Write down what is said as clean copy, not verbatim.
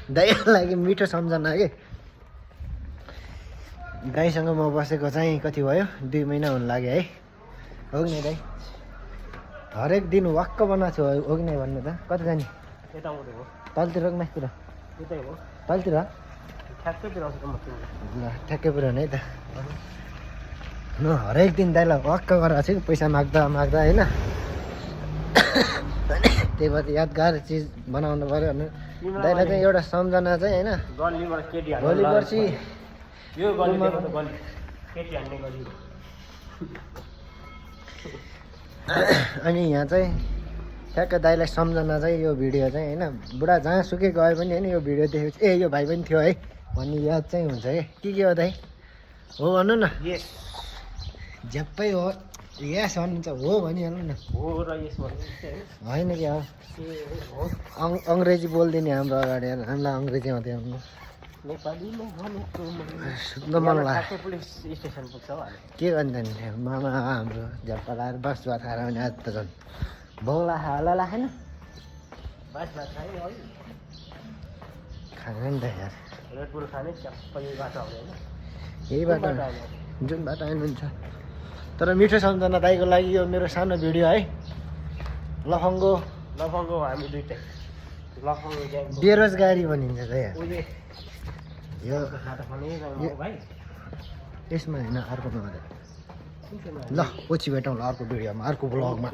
दाइको लागि मिठो सम्झना के दाइसँग म बसेको चाहिँ कति भयो 2 महिना हुन लाग्यो है हो कि नै दाइ हरेक दिन वाक्क बनाएको छु हो कि नै भन्नु त कता जाने तलतिर कि माथितिर तलतिर ल ठ्याक्कै पुऱ्याउनु है त न हरेक दिन दाइलाई वाक्क गरेको छु कि पैसा माग्दा माग्दा होइन त्यही भएर यादगार चिज बनाउनु पऱ्यो भने दाइलाई चाहिँ एउटा सम्झना चाहिँ होइन भोलि पर्सि अनि यहाँ चाहिँ ठ्याक्क दाइलाई सम्झना चाहिँ यो भिडियो चाहिँ होइन बुढा जहाँसुकै गयो पनि होइन यो भिडियो देखेपछि ए यो भाइ पनि थियो है भन्ने याद चाहिँ हुन्छ के हो दाइ हो भन्नु न झ्याप्पै हो यस भन्नुहुन्छ हो भनिहाल्नु न होइन क्या हो अङ्ग्रेजी बोलिदिने हाम्रो अगाडि हामीलाई अङ्ग्रेजी मात्रै आउनु सुत्न मन लाग्यो के गर्नु नि मामा हाम्रो झ्याप्पा लाएर बस भात खाएर भने आज त झन् बौला होला लाखेन खाँदैन नि त यार यही बाटो जुन बाटो आउनुहुन्छ तर मिठो सम्झना दाइको लागि यो मेरो सानो भिडियो है लफङ्गो हामी दुइटै बेरोजगारी भनिन्छ त यहाँ यो यसमा होइन अर्कोमा ल पछि भेटौँ ल अर्को भिडियोमा अर्को ब्लगमा